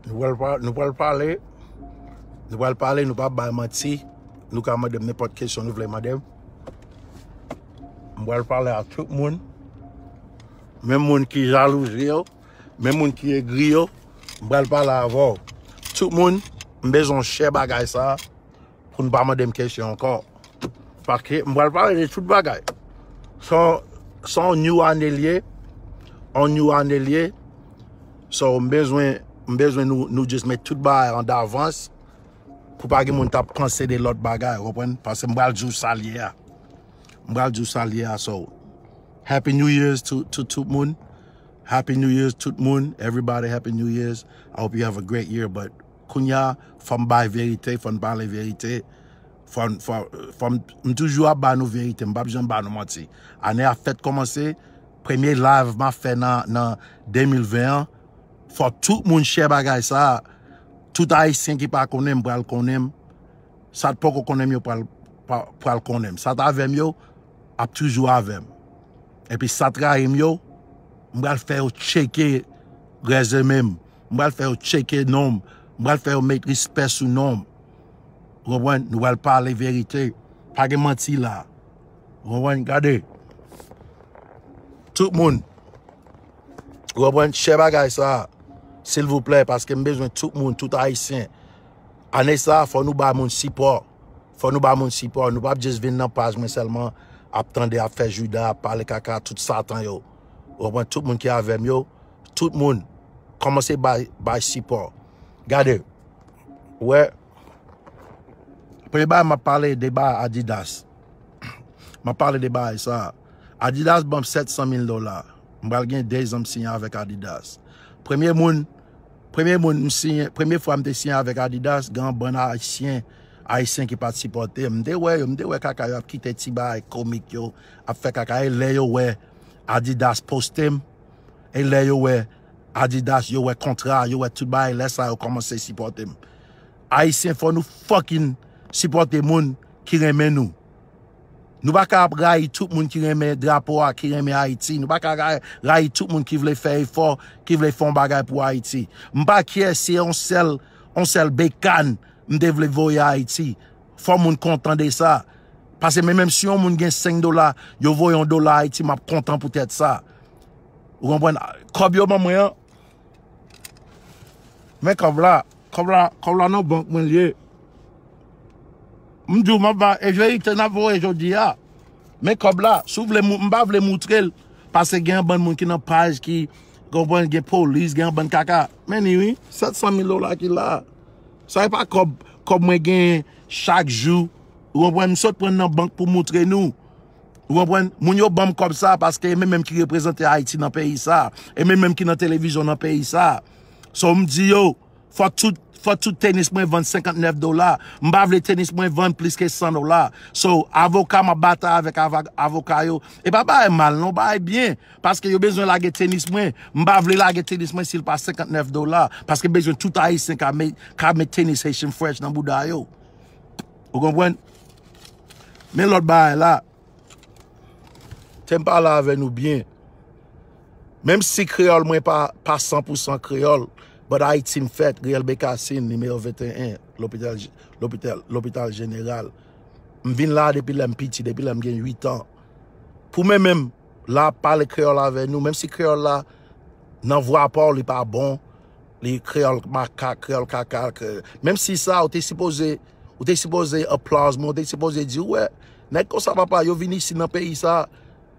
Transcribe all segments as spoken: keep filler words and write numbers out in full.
Nou pral pa- nou pral pale. Nou pral pale, nou pa bay manti. Nou ka mande m nenpòt kesyon nou vle mande m. M pral pale a tout moun. Menm moun ki jalouzi yo, menm moun ki egri yo, m pral pale avè w. Tout moun, m bezwen share bagay sa pou n pa mande m kesyon ankò. Paske m pral pale de tout bagay. Se yon- se yon new ane l ye. Yon new ane l ye. So, m bezwen, m bezwen nou, nou just met tout bagay an davans pou pa gen moun t ap panse de lòt bagay, ou konprann? Paske m pral di w sa l ye a. M pral di w sa l ye a. So, Happy New Year's to, to tout moun. Happy New Year's tout moun. Everybody, Happy New Year's. I hope you have a great year. But kounya, fò m bay verite, fò n pale verite. Fò, n- fò, fò m, m toujou ap ba nou verite, m p ap janm ba nou manti. Ane a fèt kòmanse, premye live m ap fè nan, nan de mil ven an, fò tout moun share bagay sa. Tout Ayisyen ki pa konnen m pral konnen m. Sa t poko konnen m yo pral, pa- pral konnen m. Sa t avè m yo ap toujou avè m. Epi sa t rayi m yo, m pral fè yo tcheke rezime m. M pral fè yo tcheke non m. M pral fè yo met respè sou non m. Ou konprann? Nou pral pale verite. Pa gen manti la. Ou konprann? Gade. Tout moun. Ou konprann? Share bagay sa. Silvouplè, paske m bezwen tout moun, tout Ayisyen. Ane sa, fò nou ba moun sipò. Fò nou ba moun sipò. Nou p ap just vin nan paj mwen sèlman ap tande, ap fè jouda, ap pale kaka, tout satan yo. Ou konprann? Tout moun ki avè m yo, tout moun, kòmanse bay, bay sipò. Gade, wè, premye bagay m ap pale de bagay Adidas. M ap pale de bagay sa. Adidas ban m sèt san mil dola. M pral gen de zan m siyen avèk Adidas. Premye moun, premye moun m siyen, premye fwa m te siyen avèk Adidas, gen yon bann Ayisyen, Ayisyen ki pa t sipòte m. M te wè yo, m te wè kaka yo ap kite ti bagay komik yo, ap fè kaka. E lè yo wè Adidas poste m, e lè yo wè Adidas, yo wè kontra, yo wè tout bagay, lè sa yo kòmanse sipòte m. Ayisyen, fò nou fucking sipòte moun ki renmen nou. Nou pa ka ap rayi tout moun ki renmen drapo a, ki renmen Ayiti. Nou pa ka ra- rayi tout moun ki vle fè efò, ki vle fè yon bagay pou Ayiti. M pa care si se yon sèl, yon sèl bekàn m te vle voye Ayiti. Fò moun kontan de sa. Paske men menm si yon moun gen senk dola, yo voye yon dola Ayiti, m ap kontan poutèt sa. Ou konprann? Kòb yo ban mwen an, men kòb la, kòb la, kòb la nan bank mwen l ye. M di w, m ap ba, e verite n ap voye jodi a. Men kòb la, si w vle, mou- m pa vle moutre l, paske gen yon bann moun ki nan paj ki, konprann, gen polis, gen yon bann kaka. Men ni wi, sèt san mil dola ki la. Sa e pa kòb, kòb mwen genyen chak jou. Ou konprann, m sot pran nan bank pou moutre nou. Ou konprann? Moun yo ban m kòb sa paske e men menm ki reprezante Ayiti nan peyi sa. E men menm ki nan televizyon nan peyi sa. So, m di yo, fò tout, fò tout tenis mwen vann senkant nèf dola. M pa vle tenis mwen vann plis ke san dola. So, avoka m ap batay avèk ava- avoka yo. E pa bagay mal non, bagay byen. Paske yo bezwen lage tenis mwen. M pa vle lage tenis mwen si l pa senkant nèf dola. Paske bezwen tout Ayisyen ka met, ka met tenis Haitian Fresh nan bouda yo. Ou konprann? Men lòt bagay la. Te m pale avè nou byen. Menm si kreyòl mwen pa, pa san pou san kreyòl, but Ayiti m fèt, Riyèl Bekasin, nimewo venteyen, lopital, lopital, lopital jeneral. M vin la depi lè m piti, depi lè m gen uit an. Pou mwen menm, la ap pale kreyòl avè nou, menm si kreyòl la, nan vwa pa w, li pa bon, li kreyòl makak, kreyòl kaka, kre- menm si sa, ou te sipoze, ou te sipoze applause mwen, ou te sipoze di, wè, nèg konsa papa, yo vin isi nan peyi sa,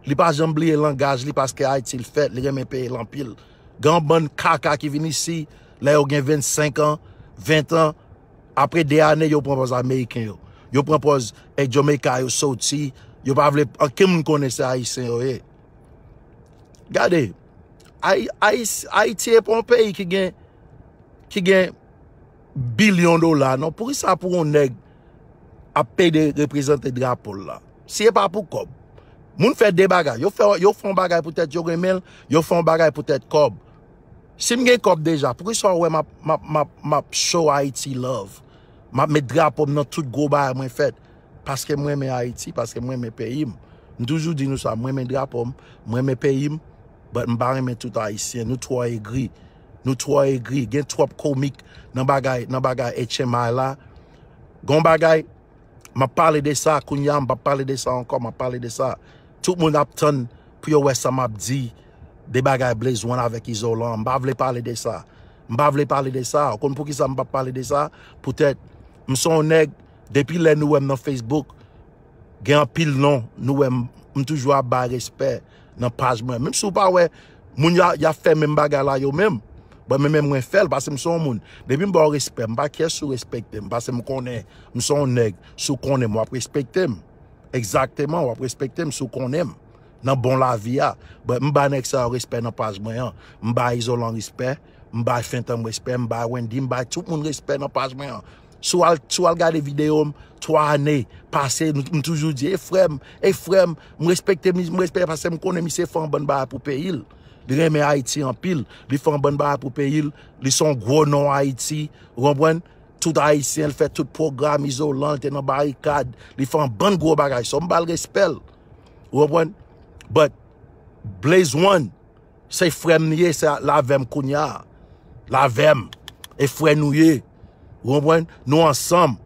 li pa janm bliye langaj li paske Ayiti l fèt, li renmen peyi l anpil. Gen yon bann kaka ki vin isi, lè yo gen vennsenk an, ven an, apre de ane, yo pran pòz Ameriken yo. Yo pran pòz e Jamaica yo soti, yo pa vle ankenn moun konnen se Ayisyen yo ye. Gade, Ay- Ayis- Ayiti e pa yon peyi ki gen, ki gen bilyon dola, non. Poukisa pou yon nèg ap pede reprezante drapo l la? Si e pa pou kòb. Moun fè de bagay. Yo fè, yo fè yon bagay poutèt yo renmen l, yo fè yon bagay poutèt kòb. Si m gen kòb deja, poukisa w wè m ap, m ap, m ap, m ap show Ayiti love? M ap met drapo m nan tout gwo bagay mwen fèt. Paske m renmen Ayiti, paske m renmen peyi m. M toujou di nou sa, m renmen drapo m, m renmen peyi m, but m pa renmen tout Ayisyen. Nou twò egri. Nou twò egri. Gen twòp komik nan bagay, nan bagay H M I la. Gon bagay, m ap pale de sa kounye a, m p ap pale de sa ankò, m ap pale de sa. Tout moun ap tann pou yo wè sa m ap di de bagay Blaze One avèk Izolan. M pa vle pale de sa. M pa vle pale de sa. Ou konn poukisa m p ap pale de sa? Poutèt, m se yon nèg, depi lè nou wè m nan Facebook, gen anpil non, nou wè m, m toujou ap bay respè nan paj mwen. Menm si w pa wè, moun y a, y ap fè menm bagay la yo menm. Bon, men menm mwen fè l, paske m se yon moun. Depi m ba w respè, m pa kyè si w respekte m, paske m konnen, m se yon nèg, si w konnen m, w ap respekte m. Egzakteman, w ap respekte m si w konnen m. Nan bon lavi a. But m ba nèg sa yo respè nan paj mwen an. M ba Izolan respè. M ba Fentanm respè. M ba Wendy. M ba tout moun respè nan paj mwen an. Si w al, si w al gade videyo m, twa ane pase, m, m toujou di, e frè m, e frè m, m respekte, m respekte paske m konnen misye fè yon bann bagay pou peyi l. Li renmen Ayiti anpil. Li fè yon bann bagay pou peyi l. Li se yon gwo non Ayiti. Ou konprann? Tout Ayisyen, l fè tout pwogram, Izolan, l te nan barikad. Li fè yon bann gwo bagay. So, m ba l respè l. Ou konprann? But, Blaze One, se frè m li ye, se l avè m kounye a. L avè m. E frè nou ye. Ou konprann? Nou ansanm.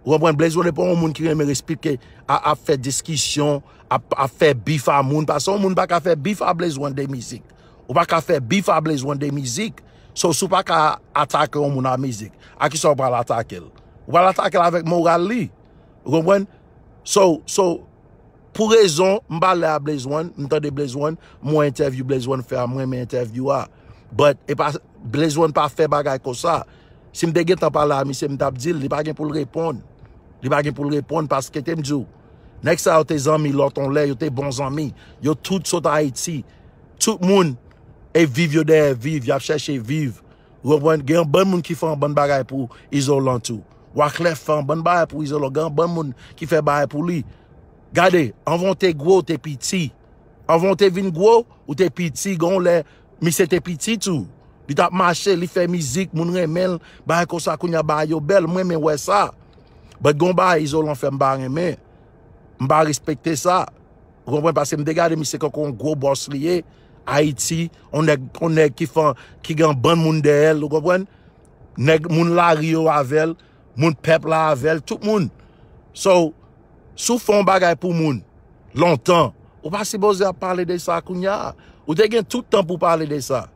Ou konprann? Blaze One pa yon moun ki renmen esplike, a, ap fè diskisyon, ap, ap fè bif a moun. Paske yon moun pa ka fè bif a Blaze One de mizik. Ou pa ka fè bif a Blaze One de mizik. So, si w pa ka atake yon moun a mizik, a kisa w pral atake l? Ou pral atake l avèk moral li. Ou konprann? So, so, pou rezon, m pale a Blaze One, m tande Blaze One, m wè entèvyou Blaze One fè a, m renmen entèvyou a. But, e pa, Blaze One pa fè bagay konsa. Si m te gentan pale a misye, m t ap di l, li pa gen pou l reponn. Li pa gen pou l reponn paske te m di w, nèg sa yo te zanmi lòt on lè, yo te bon zanmi. Yo tout sot Ayiti. Tout moun e viv yo dèyè viv, y ap chèche viv. Ou konprann? Gen yon bann moun ki fè yon bann bagay pou Izolan tou. Wyclef fè yon bann bagay pou Izolan. Gen yon bann moun ki fè bagay pou li. Gade, anvan w te gwo, w te piti. Anvan w te vin gwo, ou te piti. Gen yon lè, misye te piti tou. Li t ap mache, li fè mizik, moun renmen l, bagay konsa, kounye a bagay yo bèl. Mwen, mwen wè sa. But gon bagay Izolan fè m pa renmen. M pa respekte sa. Ou konprann? Paske m te gade misye kankou yon gwo bòs li ye. Ayiti, yon nèg, yon nèg ki fè, ki gen yon bann moun dèyè l, ou konprann? Nèg, moun lari yo avè l, moun pèp la avè l, tout moun. So, si w fè yon bagay pou moun, lontan, ou pa sipoze ap pale de sa kounye a. Ou te gen tout tan pou pale de sa.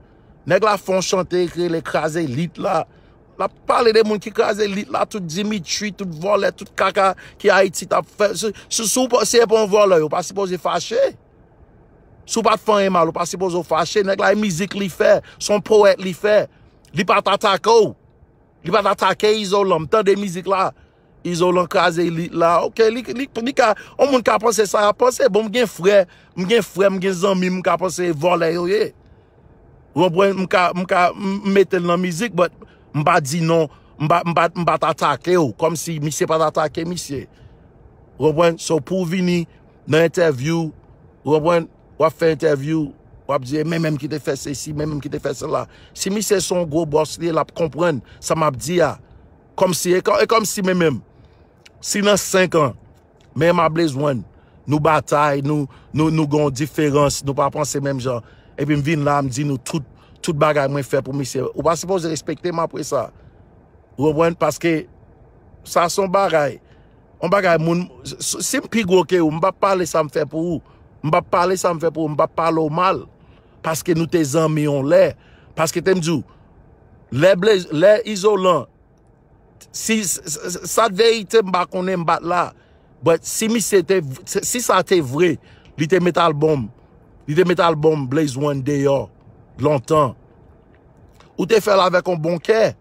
Nèg la fè yon chante ki rele Kraze Lit la. L ap pale de moun ki kraze lit la, tout Dimitri, tout vòlè, tout kaka ki Ayiti t ap fè. Si, si, si w pa, si e pa yon vòlè, yo pa sipoze fache. Si w pa t fè anyen mal, ou pa sipoze w fache. Nèg la, e mizik li fè, se yon powèt li fè. Li pa t atake w. Li pa t atake Izolan. M tande mizik la. Izolan kraze lit la. Ok, li, li, li ka, yon moun ka panse sa y ap panse. Bon, m gen frè, m gen frè, m gen zanmi, m ka panse vòlè yo ye. Ou konprann? M ka, m ka, m m mete l nan mizik, but m pa di non, m pa, m pa, m pa t atake w, kòmsi misye pa t atake misye. Ou konprann? So, pou w vini nan entèvyou, ou konprann? W ap fè entèvyou, w ap di, e men menm ki te fè sesi, men menm ki te fè sela. Si misye se yon gwo bòs li ye, l ap konprann sa m ap di a. Kòmsi, e kò-, e kòmsi men menm, si nan senk an, men m a Blaze One, nou batay, nou, nou, nou gen yon diferans, nou pa panse menm jan, epi m vin la, m di nou tout, tout bagay mwen fè pou misye. Ou pa sipoze respekte m apre sa. Ou konprann? Paske sa se yon bagay. Yon bagay moun, si, si m pi gwo ke ou, m p ap pale sa m fè pou ou. M p ap pale sa m fè pou ou, m p ap pale w mal. Paske nou te zanmi yon lè. Paske te m di w, lè Blaze, lè Izolan, si s-, s-, s-, sa t verite, m pa konnen, m pa t la. But si misye te, si sa te vre, li te met albòm, li te met albòm Blaze One deyò lontan. Ou te fè l avèk yon bon kè.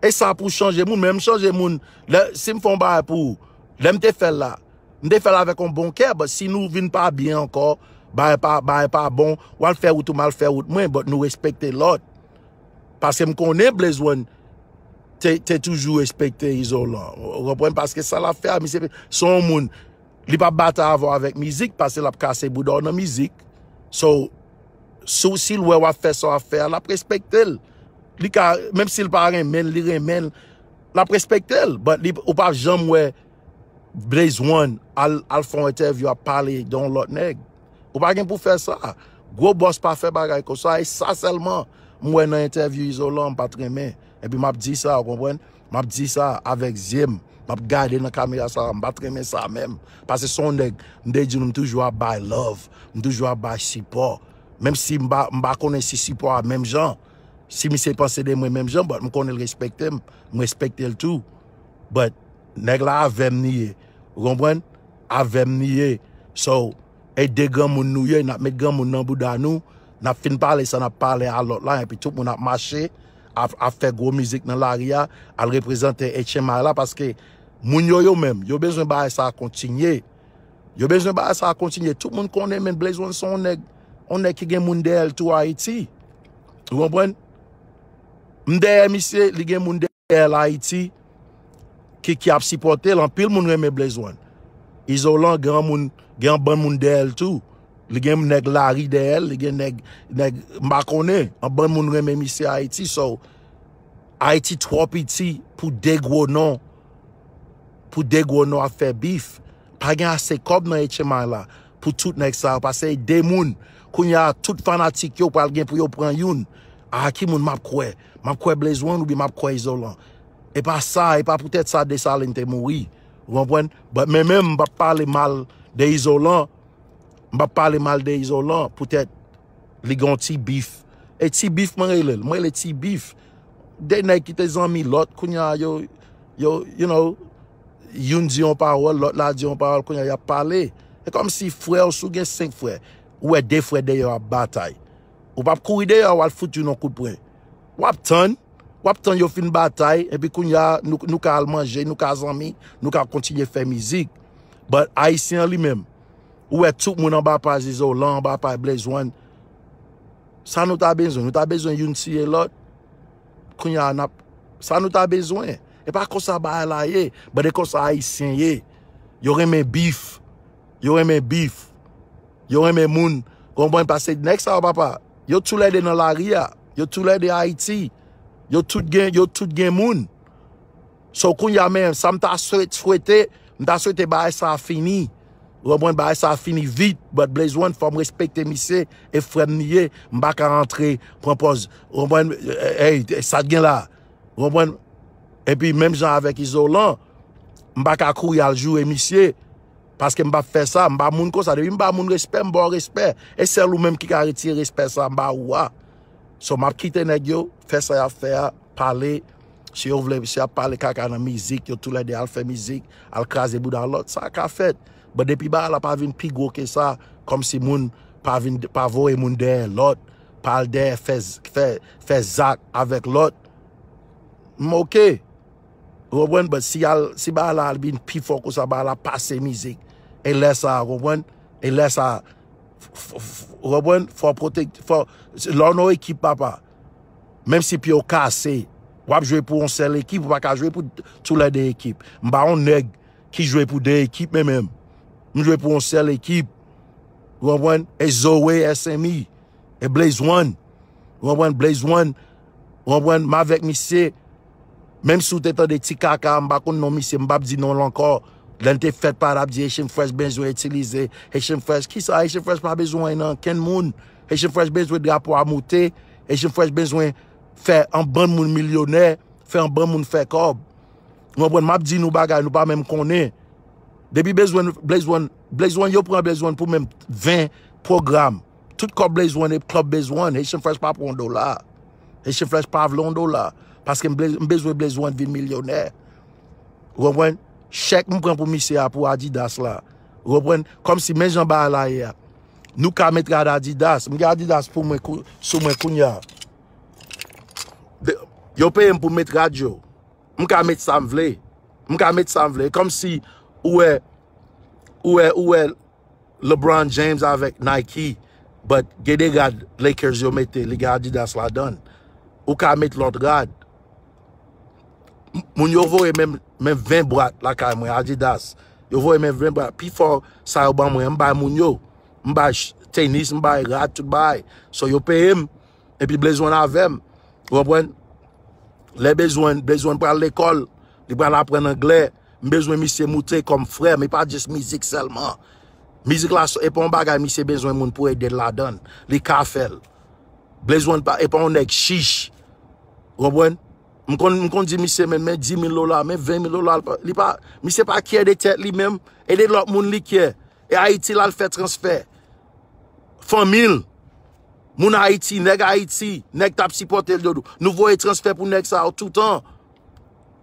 E sa pou chanje moun, men m chanje moun. Lè, si m fè yon bagay pou ou, lè m te fè l la, m te fè l avèk yon bon kè, but si nou vin pa byen ankò, bagay pa, bagay pa bon, w al fè wout ou, m al fè wout mwen, but nou respekte lòt. Paske m konnen Blaze One te, te toujou respekte Izolan. Ou konprann? Paske sa l ap fè a, misye se yon moun, li p ap batay avè w avèk mizik, paske l ap kase bouda w nan mizik. So, si w, si l wè w ap fè sa w ap fè a, l ap respekte l. Li ka, menm si l pa renmen l, li renmen l, l ap respekte l. But li, ou p ap janm wè Blaze One al, al fè yon entèvyou ap pale de yon lòt nèg. Ou pa gen pou fè sa. Gwo bòs pa fè bagay konsa, e sa sèlman. M wè nan entèvyou Izolan, m pa t renmen. Epi m ap di sa, ou konprann? M ap di sa avèk zye m. M ap gade nan kamera sa, m pa t renmen sa menm. Paske se yon nèg, m te di nou, m toujou ap bay love, m toujou ap bay sipò. Menm si m pa, m pa konnen si sipò a menm jan. Si misye panse de mwen menm jan, but m konnen l respekte m, m respekte l tou. But nèg la avè m li ye. Ou konprann? Avè m li ye. So, e de granmoun nou ye, n ap met granmoun nan bouda nou, n ap fin pale sa n ap pale a lòt la, epi tout moun ap mache, ap, ap fè gwo mizik nan lari a, al reprezante H M I la, paske moun yo, yo menm, yo bezwen bagay sa a kontinye. Yo bezwen bagay sa a kontinye. Tout moun konnen, men Blaze One se yon nèg, yon nèg ki gen moun dèyè l tou Ayiti. Ou konprann? M dèyè misye, li gen moun dèyè l Ayiti ki, ki ap sipòte l. Anpil moun renmen Blaze One. Izolan gen yon moun, gen yon bann moun dèyè l tou. Li gen nèg lari dèyè l, li gen nèg, nèg m pa konnen, yon bann moun renmen misye Ayiti. So, Ayiti twò piti pou de gwo non, pou de gwo non ap fè bif. Pa gen ase kòb nan H M I la pou tout nèg sa yo, paske e de moun. Kounye a, tout fanatik yo pral gen pou yo pran youn. A ki moun m ap kwè? M ap kwè Blaze One oubyen m ap kwè Izolan? E pa sa, e pa poutèt sa Desalin te mouri. Ou konprann? But men menm, m p ap pale mal de Izolan. M p ap pale mal de Izolan, poutèt li gen yon ti bif. E ti bif, mwen rele l. Mwen rele ti bif. De nèg ki te zanmi lòt, kounye a yo, yo, you know, youn di yon pawòl, lòt la di yon pawòl, kounye a y ap pale. E kòmsi frè w, si w gen senk frè, ou wè de frè deyò ap batay. Ou p ap kouri deyò, w al fout youn yon kout pwen. W ap tann, w ap tann yo fin batay, epi kounye a, nou, nou ka al manje, nou ka zanmi, nou ka kontinye fè mizik. But Ayisyen an li menm, ou wè tout moun anba paj Izolan, anba paj Blaze One. Sa nou ta bezwen? Nou ta bezwen youn tiye lòt. Kounye a, n ap, sa nou ta bezwen? E pa konsa bagay la ye. But e konsa Ayisyen ye. Yo renmen bif. Yo renmen bif. Yo renmen moun. Konprann? Paske nèg sa yo, papa, yo toulède nan lari a. Yo toulède Ayiti. Yo tout gen, yo tout gen moun. So, kounye a, men, sa m ta swete, swete, m ta swete bagay sa a fini. Ou konprann? Bagay sa a fini vit, but Blaze One, fò m respekte misye, e frè m li ye, m pa ka antre, pran pòz, ou konprann? Ey, sa t gen la? Ou konprann? Epi, menm jan avèk Izolan, m pa ka kouri al joure misye, paske m p ap fè sa, m pa moun konsa. Depi m ba moun respè, m ba w respè. E sèl ou menm ki ka retire respè sa, m ba ou a. So, m ap kite nèg yo fè sa y ap fè a, pale. Si yo vle, si y ap pale kaka nan mizik, yo toulède al fè mizik, al kraze bouda lòt, sa ka fèt. But depi bagay la pa vin pi gwo ke sa, kòmsi moun pa vin, pa voye moun dèyè lòt, pa al dèyè fè, fè, fè zak avèk lòt, m oke. Ou konprann? But si al, si bagay la al vin pi fò konsa, bagay la pase mizik. E lè sa a, ou konprann? E lè sa a, f-, f-, f-, ou konprann? Fò pwotek-, fò, lè w nan ekip, papa, menm si pye w kase, w ap jwe pou yon sèl ekip, ou pa ka jwe pou toulède ekip. M pa yon nèg ki jwe pou de ekip, men menm. M jwe pou yon sèl ekip. Ou konprann? E Zoe, S M E, e Blaze One. Ou konprann? Blaze One. Ou konprann? M avèk misye. Menm si w te tande ti kaka, m pa konn non misye, m p ap di non l ankò. Lè l te fèt, pa t ap di Haitian Fresh bezwen itilize. Haitian Fresh, kisa Haitian Fresh pa bezwen nan kenn moun? Haitian Fresh bezwen drapo a moute. Haitian Fresh bezwen fè yon bann moun milyonè, fè yon bann moun fè kòb. Ou konprann? M ap di nou bagay, nou pa menm konnen. Depi Blaze One, Blaze One, Blaze One, yo pran Blaze One pou menm ven pwogram. Tout kòb Blaze One e klòb Blaze One. Haitian Fresh pa pran yon dola. Haitian Fresh pa vle yon dola. Paske m ble-, m bezwen Blaze One vin milyonè. Ou konprann? Chèk m pran pou misye a pou Adidas la. Ou konprann? Kòmsi men jan bagay la ye a. Nou ka met rad Adidas. M gen Adidas pou mwen kou-, sou mwen kounye a. De-, yo peye m pou met rad yo. M ka met sa m vle. M ka met sa m vle. Kòmsi ou wè, ou wè, ou wè LeBron James avèk Nike, but gen de rad Lakers yo mete, li gen Adidas ladan l. Ou ka met lòt rad. M-, moun yo voye menm, menm ven bwat lakay mwen, Adidas. Yo voye menm ven bwat. Pifò sa yo ban mwen, m bay moun yo. M bay ch-, tenis, m bay rad, tout bagay. So, yo peye m. Epi Blaze One avè m. Ou konprann? Lè Blaze One, Blaze One pral lekòl, li pral aprann anglè. M bezwen misye moute kòm frè m, e pa jis mizik sèlman. Mizik la, e pa yon bagay misye bezwen moun pou ede l ladan l. Li ka fè l. Blaze One pa, e pa yon nèg chich. Ou konprann? M konn, m konn di misye, men, men dis mil dola, men ven mil dola, li pa, li pa, misye pa kyè de tèt li menm, e de lòt moun li kyè. E Ayiti l al fè transfè. Fanmi l, moun Ayiti, nèg Ayiti, nèg t ap sipòte l, yo, nou voye transfè pou nèg sa yo toutan.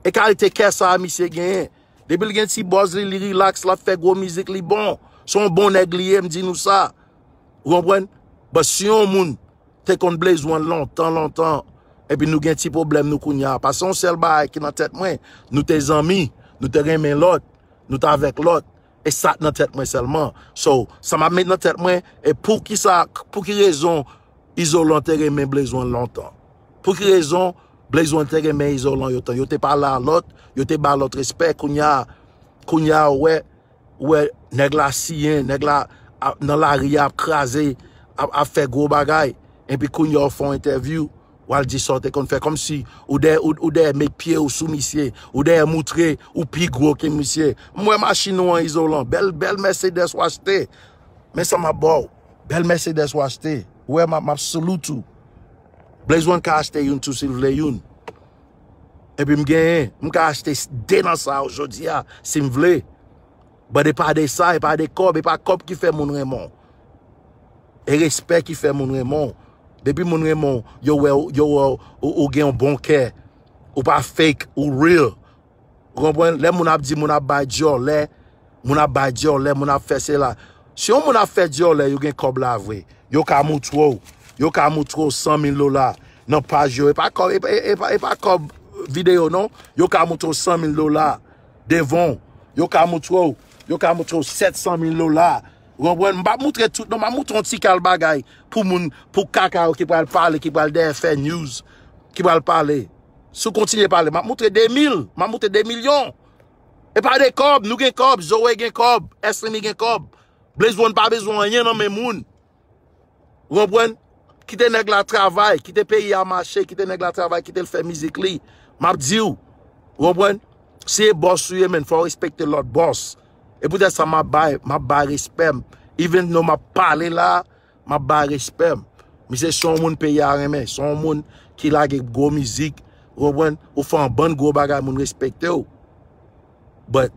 E kalite kè sa a misye genyen. Depi l gen ti buzz li, li relax, l ap fè gwo mizik, li bon. Se yon bon nèg li ye, m di nou sa. Ou konprann? But si yon moun te konn Blaze One lontan, lontan, epi nou gen ti pwoblèm nou kounye a. Paske yon sèl bagay ki nan tèt mwen, nou te zanmi, nou te renmen lòt, nou te avèk lòt. E sa k nan tèt mwen sèlman. So, sa m ap met nan tèt mwen, e pou ki sa, pou ki rezon Izolan te renmen Blaze One lontan? Pou ki rezon Blaze One te renmen Izolan yo tan? Yo te pale a lòt, yo te ba lòt respè. Kounye a, kounye a, ou wè, ou wè, nèg la siyen, nèg la ap, nan lari a ap kraze, ap, ap fè gwo bagay. Epi kounye a, ou fè yon entèvyou, w al di sa w te konn fè. Kòmsi ou dèyè, ou, ou dèyè met pye w sou misye, ou dèyè moutre ou pi gwo ke misye. M wè machin ou an Izolan, bèl, bèl Mercedes w achte. Men sa m ap ba w. Bèl Mercedes w achte. Ou wè, m ap, m ap salute ou. Blaze One ka achte youn tou si l vle youn. Epi m genyen, m ka achte de nan sa yo jodi a, si m vle. But e pa de sa, e pa de kòb, e pa kòb ki fè moun renmen w. E respè ki fè moun renmen w. Depi moun renmen w, yo wè, yo wè ou, ou gen yon bon kè. Ou pa fake, ou real. Ou konprann? Lè moun ap di moun ap bay dyòlè, moun ap bay dyòlè, moun ap fè sela. Si yon moun ap fè dyòlè, yo gen kòb la vre. Yo ka moutre w. Yo ka moutre w san mil dola nan paj yo. E pa kòb, e pa, e pa, e pa kòb videyo non. Yo ka moutre w san mil dola devan w. Yo ka moutre w, yo ka moutre w sèt san mil dola. Ou konprann? M p ap moutre tout non, m ap moutre yon ti kal bagay pou moun, pou kaka yo ki pral pale, ki pral dèyè fè news, ki pral pale. Si w kontinye pale, m ap moutre de mil, m ap moutre de milyon. E pa de kòb, nou gen kòb, Zoe gen kòb, Eslimi gen kòb. Blaze One pa bezwen anyen nan men moun. Ou konprann? Kite nèg la travay, kite peyi a mache, kite nèg la travay, kite l fè mizik li. M ap di w, ou konprann? Si e bòs ou ye, men fò w respekte lòt bòs. E poutèt sa, m ap bay, m ap bay respè m. Even though m ap pale la, m ap bay respè m. Misye se yon moun peyi a renmen, se yon moun ki lage gwo mizik, ou konprann? Ou fè yon bann gwo bagay, moun respekte w. But,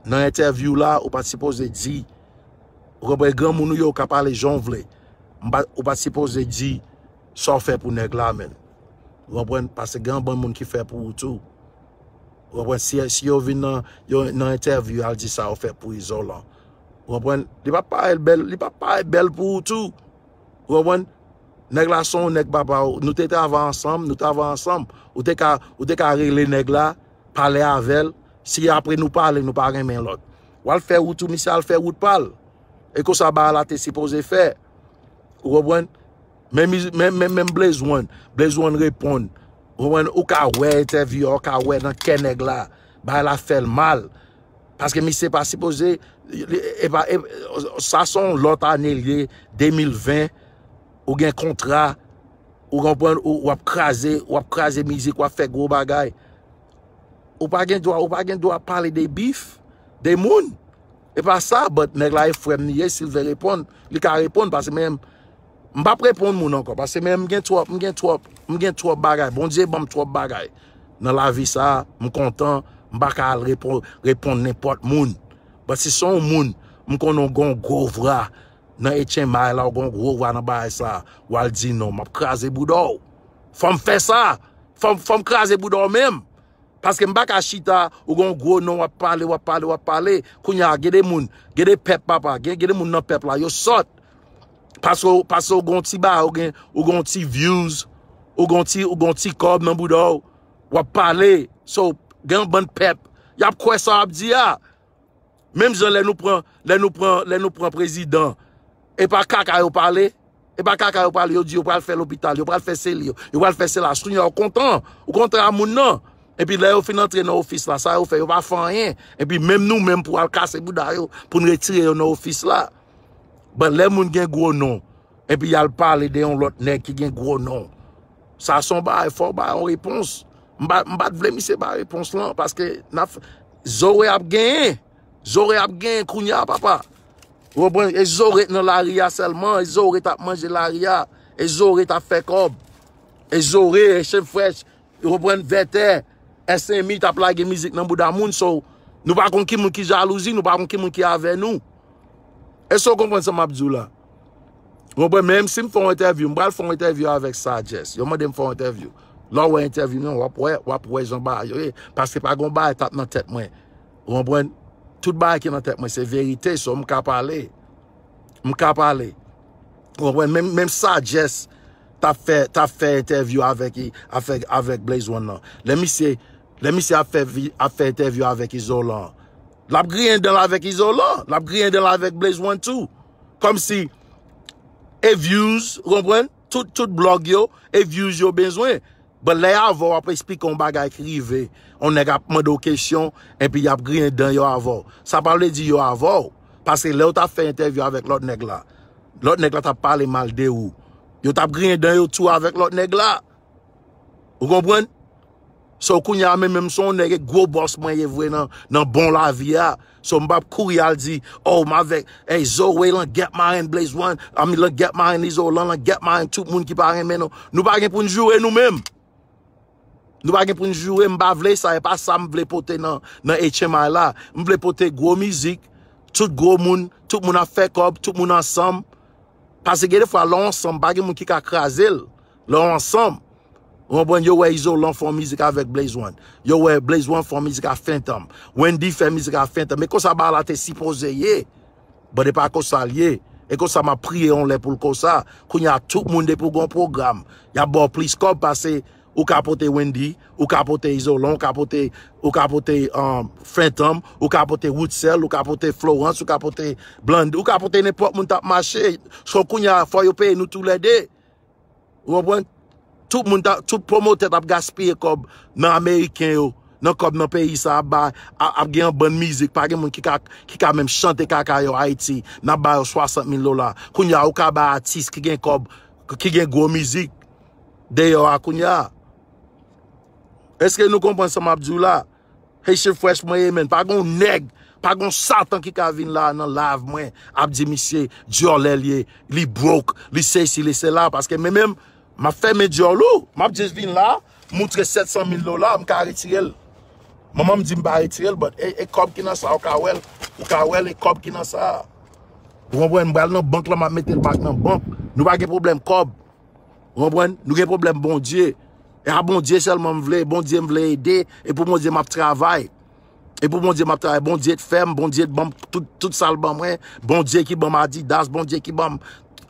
nan entèvyou la, ou pa t sipoze di, ou konprann, granmoun ou ye, ou ka pale jan w vle. M pa, ou pa t sipoze di sa w fè pou nèg la, menn. Ou konprann? Paske gen yon bann moun ki fè pou ou tou. Ou konprann? Si, si yo vin nan, yo, nan entèvyou, al di sa yo fè pou Izolan. Ou konprann? Li p ap parèt bèl, li p ap parèt bèl pou ou tou. Ou konprann? Nèg la se yon nèg papa w. Nou te travay ansanm, nou travay ansanm. Ou te ka, ou te ka rele nèg la, pale avè l. Si apre nou pale, nou pa renmen lòt. W al fè wout ou, misye al fè wout pa l. E konsa bagay la te sipoze fè. Ou konprann? Men, men, men, men Blaze One, Blaze One reponn. Ou konprann? Ou ka wè entèvyou a, ou ka wè nan kè nèg la. Bagay la fè l mal. Paske misye pa sipoze, e pa, e, sa se yon lòt ane l ye, de mil ven, ou gen kontra, ou konprann, ou, w ap kraze, w ap kraze mizik, w ap fè gwo bagay. Ou pa gen dwa, ou pa gen dwa pale de bif, de moun. E pa sa, but nèg la e frè m li ye, si l vle reponn, li ka reponn, paske men m p ap reponn moun ankò, paske men m gen twòp, m gen twòp, m gen twòp bagay. Bondye ban m twòp bagay. Nan lavi sa, m kontan, m pa ka al reponn, reponn nenpòt moun. But si se yon moun, m konnen w gen yon gwo vwa nan H M I la, w gen yon gwo vwa nan bagay sa, w al di non, m ap kraze bouda w. Fò m fè sa. Fò m, fò m kraze bouda w menm. Paske m pa ka chita, ou gen yon gwo non, w ap pale, w ap pale, w ap pale. Kounye a, gen de moun, gen de pèp, papa, gen, gen de moun nan pèp la, yo sòt. Paske, paske ou gen yon ti bagay, ou gen, ou gen yon ti views, ou gen yon ti, ou gen yon ti kòb nan bouda w, w ap pale. So, gen yon bann pèp, y ap kwè sa w ap di a. Menm jan lè nou pran, lè nou pran, lè nou pran prezidan, e pa kaka yo pale, e pa kaka yo pale, yo di yo pral fè lopital, yo pral fè seli, yo, yo pral fè sela. Kounye a, ou kontan, ou kontan a moun nan. Epi lè yo fin antre nan ofis la, sa yo fè, yo pa fè anyen. Epi menm nou menm pou al kase bouda yo, pou n retire yo nan ofis la. But lè moun gen gwo non, epi y al pale de yon lòt nèg ki gen gwo non. Sa se yon bagay, fò w bay yon repons. M pa, m pa t vle misye bay repons lan, paske n ap f-, Zoe ap genyen. Zoe ap genyen kounye a, papa. Ou konprann? E Zoe nan lari a sèlman, e Zoe t ap manje lari a. E Zoré t ap fè kòb. E Zoré, e Chen Frèch, ou konprann, Vètè, S M I t ap lage mizik nan bouda moun. So, nou pa konn ki moun ki jalouzi, nou pa konn ki moun ki avè nou. Èske w konprann sa m ap di w la? Ou konprann? Menm si m fè yon entèvyou, m pral fè yon entèvyou avèk Sagesse. Yo mande m fè yon entèvyou. Lè w wè entèvyou m nan, w ap wè, w ap wè jan bagay yo ye. Paske pa gen yon bagay t ap nan tèt mwen. Ou konprann? Tout bagay ki nan tèt mwen, se verite. So, m ka pale. M ka pale. Ou konprann? Menm, menm Sagesse t ap fè, t ap fè entèvyou avèk, avèk, avèk Blaze One nan. Lè misye, lè misye ap fè, vi- ap fè entèvyou avèk Izolan, l ap griyen dan l avèk Izolan, l ap griyen dan l avèk Blaze One tou. Kòmsi, e views, ou konprann? Tout, tout blòg yo, e views yo bezwen. But lè y avè w, w ap eksplike yon bagay ki rive, yon nèg ap mande w kesyon, epi y ap griyen dan yo avè w. Sa pa vle di yo avè w. Paske lè w t ap fè entèvyou avèk lòt nèg la, lòt nèg la t ap pale mal de ou. Yo t ap griyen dan yo tou avèk lòt nèg la. Ou konprann? So, kounye a, menm, menm se yon nèg e gwo bòs mwen ye vre nan, nan bon lavi a. So, m p ap kouri al di, oh, m avèk, hey, Zoe, lan gèt marenn Blaze One, ami, lan gèt marenn Izolan, lan gèt marenn tout moun ki pa renmen nou. Nou pa gen pou n joure nou menm. Nou pa gen pou n joure, m pa vle sa, e pa sa m vle pote nan, nan H M I la. M vle pote gwo mizik, tout gwo moun, tout moun ap fè kòb, tout moun ansanm. Paske gen defwa, lè w ansanm, pa gen moun ki ka kraze l. Lè w ansanm, ou konprann, yo wè Izolan fè yon mizik avèk Blaze One. Yo wè Blaze One fè yon mizik ak Phantom. Wendy fè mizik ak Phantom. E konsa bagay la te sipoze ye. But e pa konsa l ye. E konsa m ap priye yon lè pou l konsa. Kounye a, tout moun depi w gen yon pwogram, y ap ba w plis kòb pase ou ka pote Wendy, ou ka pote Izolan, ou ka pote, ou ka pote um, Phantom, ou ka pote Woodsell, ou ka pote Florence, ou ka pote Blandy, ou ka pote nenpòt moun t ap mache. So kounye a, fò yo peye nou toulède. Ou konprann? Tout moun, ta, tout pwomotè t ap gaspiye kòb nan Ameriken yo, nan kòb nan peyi sa ap bay, ap, ap gen yon bann mizik, pa gen moun ki ka, ki ka menm chante kaka yo Ayiti, n ap ba yo swasant mil dola. Kounye a, ou ka bay atis ki gen kòb, ki gen gwo mizik deyò a kounye a. Èske nou konprann sa m ap di w la? Haitian Fresh mwen ye, menn. Pa gon nèg, pa gon satan ki ka vin la nan live mwen ap di misye dyòlè l ye, li broke, li sesi, li sela. Paske men menm, m ap fèmen dyòl ou. M ap jis vin la, moutre sèt san mil dola, m ka retire l. Manman m di m pa retire l, but e, e kòb ki nan sa, ou ka wè l, ou ka wè l, e kòb ki nan sa. Ou konprann? M pral nan bank la, m ap mete l back nan bank. Nou pa gen pwoblèm kòb. Ou konprann? Nou gen pwoblèm Bondye. E a Bondye sèlman m vle. Bondye m vle ede. E pou Bondye m ap travay. E pou Bondye m ap travay. Bondye t fè m. Bondye t ban m tout, tout sa l ban mwen. Bondye ki ban m Adidas. Bondye ki ban m,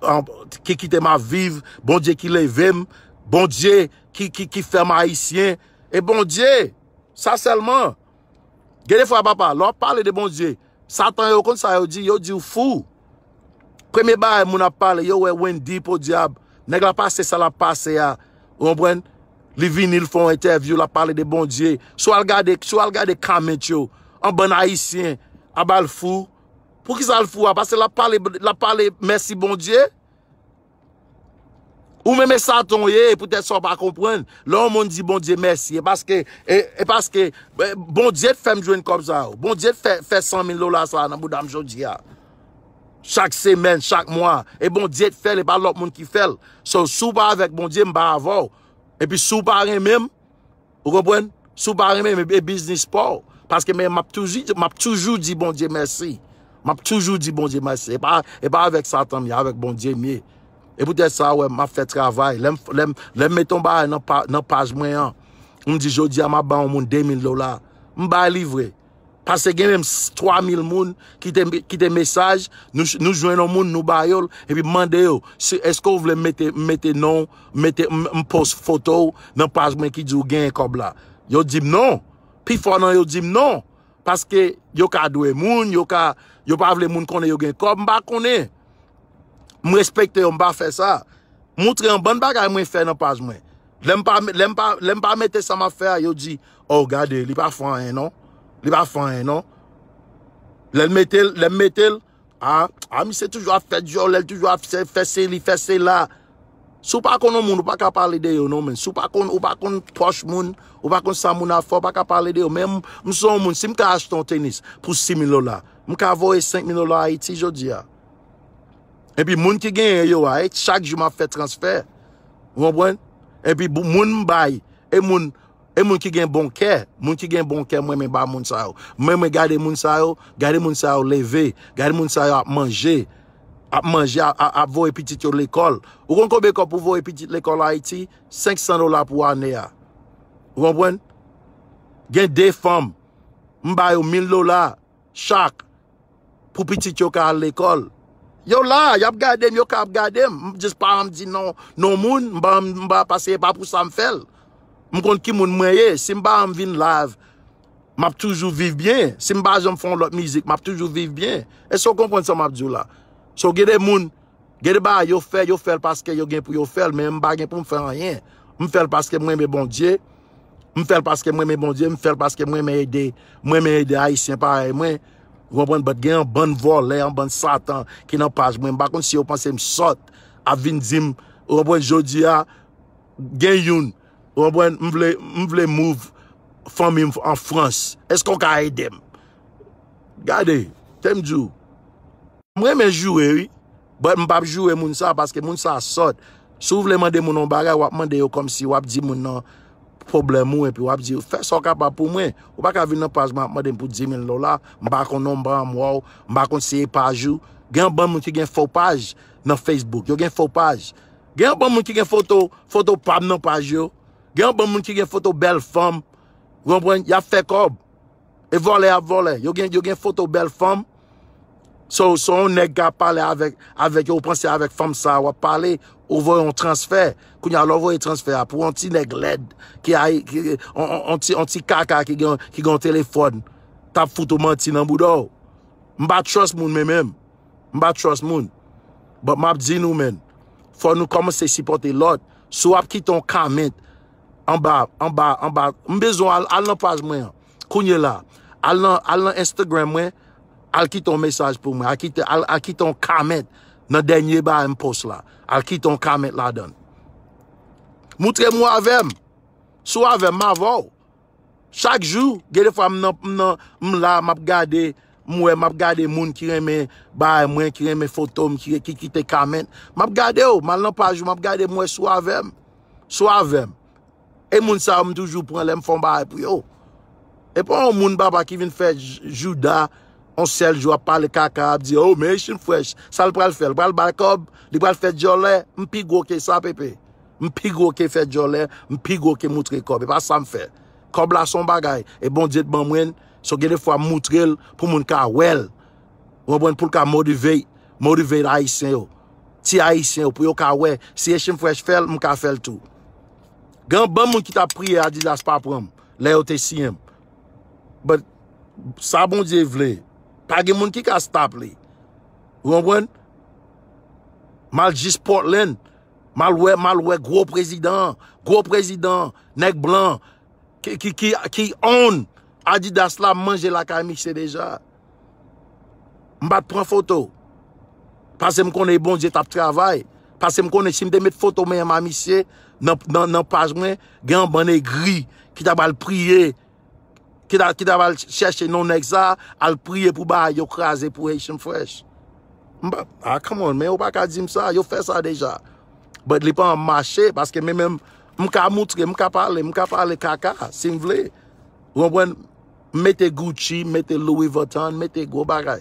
an, ki kite m ap viv. Bondye ki leve m. Bondye ki, ki, ki fè m ayisyen. E Bondye, sa sèlman. Gen defwa, papa, lè w ap pale de Bondye, Satan yo konn sa yo di, yo di w fou. Premye bagay moun ap pale, yo wè Wendy podyab. Nèg la pase sa l ap pase a. Ou konprann? Li vini, l fè yon entèvyou, l ap pale de Bondye. Si w al gade, si w al gade comment yo, an bann Ayisyen ap ba l fou. Poukisa l fou a? Paske l ap pale, l ap pale mèsi Bondye. Ou menm e satan w ye, e poutèt sa w pa konprann. Lè yon moun di Bondye mèsi, e paske, e, e paske, e, Bondye t fè m jwenn kòb sa yo. Bondye t fè, fè san mil dola sa a nan bouda m jodi a. Chak semèn, chak mwa. E Bondye t fè l, e pa lòt moun ki fè l. So, si w pa avèk Bondye, m pa avè w. Epi si w pa renmen m, ou konprann? Si w pa renmen, men e biznis pa w. Paske men m ap toujou, m ap toujou di Bondye mèsi. M ap toujou di Bondye mèsi. E pa, e pa avèk Satan m ye, avèk Bondye m ye. E poutèt sa, w wè, m ap fè travay. Lè m, lè m, lè m met yon bagay nan pa, nan paj mwen an, m di, jodi a, m ap ba yon moun de mil dola. M bay li vre. Paske gen menm s-, twa mil moun ki te, ki te mesaj, nou, nou jwenn yon moun, nou ba yo l, epi m mande yo, si, èske w vle m mete, m mete non w, m mete, m, m post foto w nan paj mwen ki di w genyen kòb la? Yo di m non. Pifò nan yo di m non. Paske yo ka dwe moun, yo ka, yo pa vle moun konnen yo gen kòb, m pa konnen. M respekte yo, m pa fè sa. Moutre yon bann bagay mwen fè nan paj mwen. Lè m pa, lè m pa, lè m pa mete sa m ap fè a, yo di, oh, gade, li pa fè anyen non. Li pa fè anyen non. Lè l mete l, lè m mete l, a, a, misye toujou ap fè dyòl, lè l toujou ap fè, fè seli, fè sela. Si w pa konn yon moun, ou pa ka pale de yo non, men. Si w pa konn, ou pa konn pòch moun, ou pa konn sa moun ap fè, ou pa ka pale de yo. Men m, m se yon moun, si m ka achte yon tenis pou sis mil dola, m ka voye senk mil dola Ayiti jodi a. Epi moun ki genyen yo a, e chak jou m ap fè transfè. Ou konprann? Epi bou- moun m bay, e moun, e moun ki gen bon kè, moun ki gen bon kè, mwen men ba moun sa yo. Mwen men gade moun sa yo, gade moun sa yo leve, gade moun sa yo ap manje, ap manje, ap, ap, ap voye pitit yo lekòl. Ou konn konbyen kòb pou voye pitit lekòl Ayiti? Senk san dola pou ane a. Ou konprann? Gen de fanm, m ba yo mil dola chak pou pitit yo ka al lekòl. Yo la, y ap gade m, yo ka ap gade m. M jis pa anm di non, non moun, m pa, m pa, paske e pa pou sa m fè l. M konn ki moun mwen ye. Si m pa anm vin live, m ap toujou viv byen. Si m pa janm fè yon lòt mizik, m ap toujou viv byen. Èske w konprann sa m ap di w la? So, gen de moun, gen de bagay yo fè, yo fè l paske yo gen pou yo fè l, men m pa gen pou m fè anyen. M fè l paske m renmen Bondye. M fè l paske m renmen Bondye, m fè l paske m renmen ede, m renmen ede Ayisyen parèy mwen. Ou konprann? But gen yon bann vòlè, yon bann satan ki nan paj mwen. M pa konn si yo panse m sòt ap vin di m, ou konprann, jodi a, gen youn, ou konprann, m vle, m vle move fanmi m an Frans. Èske w ka ede m? Gade, te m di w. M renmen joure, wi. But m p ap joure moun sa, paske moun sa sòt. Si w vle mande moun yon bagay, w ap mande yo kòmsi w ap di moun nan pwoblèm ou, epi w ap di, "Fè sa w kapab pou mwen." Ou pa ka vin nan paj mwen ap mande m pou di mil dola. M pa konn non, m pa janm wè w, m pa konn si e paj ou. Gen yon bann moun ki gen fo paj nan Facebook. Yo gen fo paj. Gen yon bann moun ki gen foto, foto pa m nan paj yo. Gen yon bann moun ki gen foto bèl fanm. Ou konprann? Y ap fè kòb. E vòlè ap vòlè. Yo gen, yo gen foto bèl fanm. So, so yon nèg ka pale avèk, avèk yo, ou panse avèk fanm sa a w ap pale, ou voye yon transfè. Kounye a, lè w voye transfè a, pou yon ti nèg lèd, ki ay, ki, on, on, on ti, on ti kaka ki gen, ki gen yon telefòn, t ap fout ou manti nan bouda w. M pa trust moun, men menm. M pa trust moun. But m ap di nou, men, fò nou kòmanse sipòte lòt. Si w ap kite yon comment anba, anba, anba, m bezwen al, al nan paj mwen an. Kounye la, al nan, al nan Instagram mwen, al kite yon mesaj pou mwen. Al kite, al, al kite yon comment nan dènye bagay m post la. Al kite yon comment ladan l. Moutre m ou avè m. Si w avè m, m avè w. Chak jou, gen de fwa m nan, m nan, m la, m ap gade, m wè, m ap gade moun ki renmen bagay mwen, ki renmen foto m, ki, ki kite comment. M ap gade w, m al nan paj ou, m ap gade, m wè si w avè m. Si w avè m. E moun sa yo, m toujou pran lè m fè yon bagay pou yo. E pa yon moun, papa, ki vin fè j-, jouda, yon sèl jou ap pale kaka, ap di, "Oh, men Haitian Fresh, sa l pral fè? L pral bay kòb? Li pral fè djòlè?" M pi gwo ke sa, Pepe. M pi gwo ke fè djòlè, m pi gwo ke moutre kòb. E pa sa m fè. Kòb la se yon bagay, e Bondye t ban mwen l, so gen de fwa m moutre l pou moun ka wè l. Ou konprann? Pou l ka motivate, motivate Ayisyen yo. Ti Ayisyen yo, pou yo ka wè, si Haitian Fresh fè l, m ka fè l tou. Gen yon bann moun ki t ap priye Adidas pa pran m, lè yo te siyen m. But, sa Bondye vle, pa gen moun ki ka stop li. Ou konprann? M al jis Portland, m al wè, m al wè gwo prezidan, gwo prezidan, nèg blan, ki, ki, ki, ki own Adidas la, m manje lakay misye deja. M pa t pran foto. Paske m konnen Bondye t ap travay. Paske m konnen si m te met foto menm a misye nan, nan, nan paj mwen, gen yon bann egri ki ta pral priye, ki ta, ki ta pral chèche non nèg sa, al priye pou bagay yo kraze pou Haitian Fresh. M pa, ah, come on, men ou pa ka di m sa, yo fè sa deja. But li pa mache, paske men menm, m ka moutre, m ka pale, m ka pale kaka, si m vle. Ou konprann? M mete Gucci, m mete Louis Vuitton, m mete gwo bagay.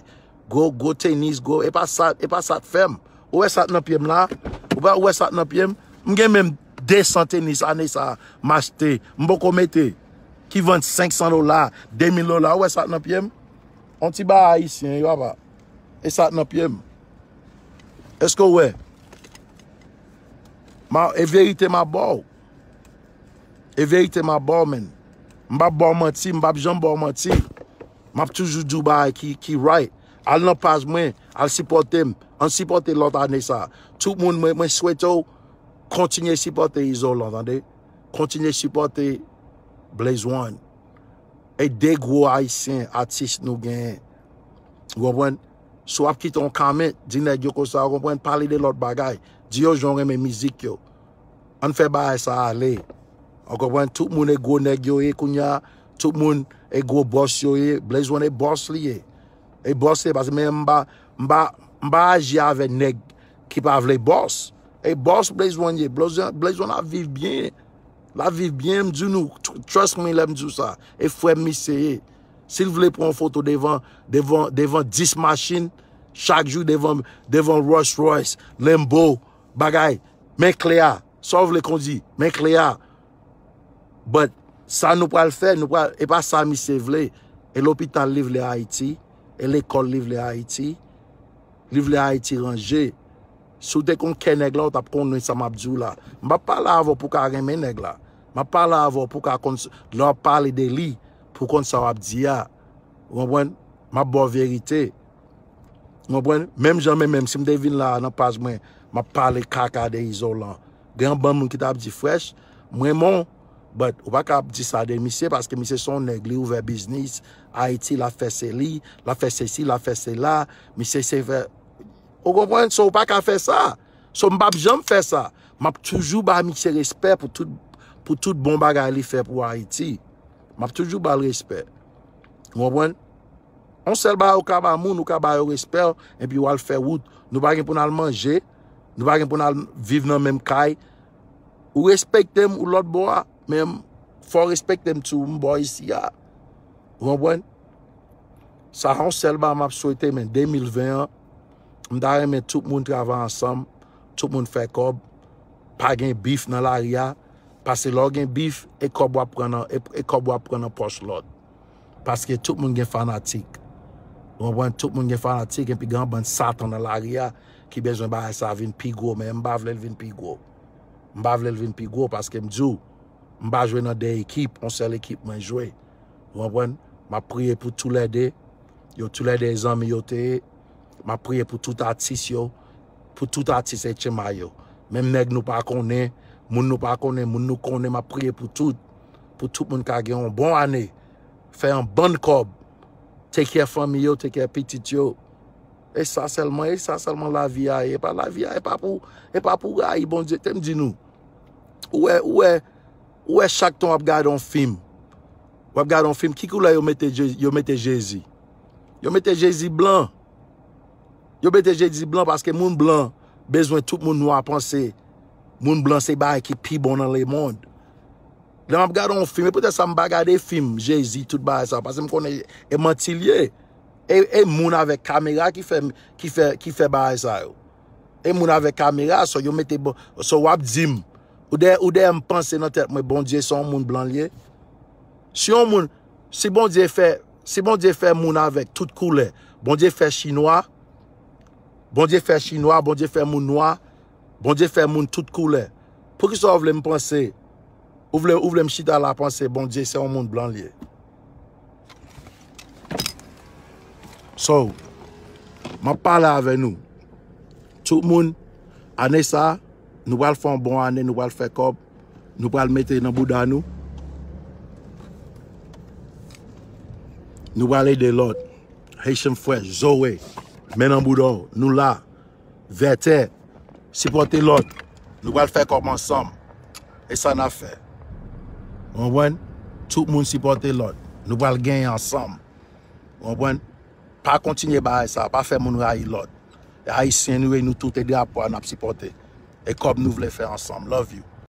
Gwo, gwo tenis, gwo, e pa sa, e pa sa t fè m. Ou wè sa k nan pye m la? Ou pa, ou wè sa k nan pye m? M gen menm de san tenis ane sa a, m achte, m poko mete, ki vann senk san dola, de mil dola, ou wè sa k nan pye m? On ti bagay ayisyen, wi, papa. E sa k nan pye m. Èske w wè? Ma, e verite m ap ba w. E verite m ap ba w, men. M p ap ba w manti, m p ap janm ba w manti. M ap toujou di w bagay ki, ki right. Al nan paj mwen, al sipòte m. Ann sipòte lòt ane sa. Tout moun, mwen, mwen swete w kontinye sipòte Izolan, tande. Kontinye sipòte Blaze One. E de gwo ayisyen atis nou genyen. Ou konprann? Si w ap kite yon comment, di nèg yo konsa, ou konprann, pale de lòt bagay. Di yo jan w renmen mizik yo. Ann fè bagay sa ale. Ou konprann? Tout moun e gwo nèg yo ye kounye a. Tout moun e gwo bòs yo ye. Blaze One e bòs li ye. E bòs li ye, paske men m pa, m pa, m pa aji avè nèg ki pa vle bòs. E bòs Blaze One ye. Blaze One, Blaze One ap viv byen. L ap viv byen, m di nou, tr- trust me lè m di w sa. E frè m misye ye. Si l vle pran yon foto devan, devan, devan dis machin, chak jou devan, devan Rolls Royce, Lambo, bagay, men kle a. Sa w vle kondi, men kle a. But sa nou pral fè, nou pral, e pa sa misye vle. E lopital li vle Ayiti, e lekòl li vle Ayiti, li vle Ayiti ranje. Si w te konn kè nèg la, w t ap konnen sa m ap di w la. M p ap pale avè w pou w ka renmen nèg la. M ap pale avè w pou w ka konn s- lè w ap pale de li, pou w konn sa w ap di a. Ou konprann? M ap ba w verite. Ou konprann? Menm jan, menm, menm si m te vin la a nan paj mwen, m ap pale kaka de Izolan. Gen anbann moun ki t ap di frèch, mwen mon, but ou pa ka ap di sa de misye paske misye se yon nèg, li ouvè biznis, Ayiti, l ap fè se li, l ap fè sesi, l ap fè sela, misye se fè, ou konprann? So, ou pa ka fè sa. So, m p ap janm fè sa. M ap toujou ba misye respè pou tout, pou tout bon bagay li fè pou Ayiti. M ap toujou ba l respè. Ou konprann? Yon sèl bagay ou ka ba moun, ou ka ba yo respè, epi w al fè wout. Nou pa gen pou n al manje, nou pa gen pou n al viv nan menm kay. Ou respekte m, ou lòt bò a, men fò w respekte m tou, m bò isi a. Ou konprann? Sa yon sèl bagay m ap swete, men de mil ven an, m ta renmen tout moun travay ansanm, tout moun fè kòb, pa gen bif nan lari a, paske lè w gen bif, e kòb w ap pran nan, e, e kòb w ap pran nan pòch lòt. Paske tout moun gen fanatik. Ou konprann? Tout moun gen fanatik, epi gen yon bann satan nan lari a ki bezwen bagay sa vin pi gwo, men m pa vle l vin pi gwo. M pa vle l vin pi gwo, paske m di w, m pa jwe nan de ekip, yon sèl ekip mwen jwe. Ou konprann? M ap priye pou toulède. Yo toulède zanmi yo te ye. M ap priye pou tout atis yo, pou tout atis H M I yo. Menm nèg nou pa konnen, moun nou pa konnen, moun nou konnen, m ap priye pou tout. Pou tout moun ka gen yon bon ane, fè yon bann kòb, take care fanmi yo, take care pitit yo. E sa sèlman, e sa sèlman lavi a ye. E pa lavi a, e pa pou, e pa pou rayi Bondye. Te m di nou, ou wè, ou wè, ou wè chak tan w ap gade yon fim, w ap gade yon fim, ki koulè yo mete Je- yo mete Jezi? Yo mete Jezi blan. Yo mete Jezi blan paske moun blan bezwen tout moun nwa panse moun blan se bagay ki pi bon nan lemonn. Lè m ap gade yon fim, e poutèt sa m pa gade fim Jezi, tout bagay sa, paske m konnen e manti l ye. E, e moun avèk kamera ki fè, ki fè, ki fè bagay sa yo. E moun avèk kamera, so yo mete bon, so w ap di m, ou dèyè, ou dèyè m panse nan tèt mwen, Bondye se yon moun blan l ye. Si yon moun, si Bondye fè, si Bondye fè moun avèk tout koulè, Bondye fè chinwa, Bondye fè chinwa, Bondye fè moun nwa, Bondye fè moun tout koulè. Poukisa w vle m panse, ou vle, ou vle m chita la panse Bondye se yon moun blan l ye? So, m ap pale avè nou. Tout moun, ane sa, nou pral fè yon bon ane, nou pral fè kòb, nou pral mete nan bouda nou. Nou pral ede lòt. Haitian Fresh, Zoe, men nan bouda w, nou la. Vètè, sipòte lòt. Nou pral fè kòb ansanm. E sa n ap fè. Ou konprann? Tout moun sipòte lòt. Nou pral genyen ansanm. Ou konprann? Pa kontinye bagay sa, pa fè moun rayi lòt. E Ayisyen nou ye, nou tout e drapo a n ap sipòte. E kòb nou vle fè ansanm. Love you.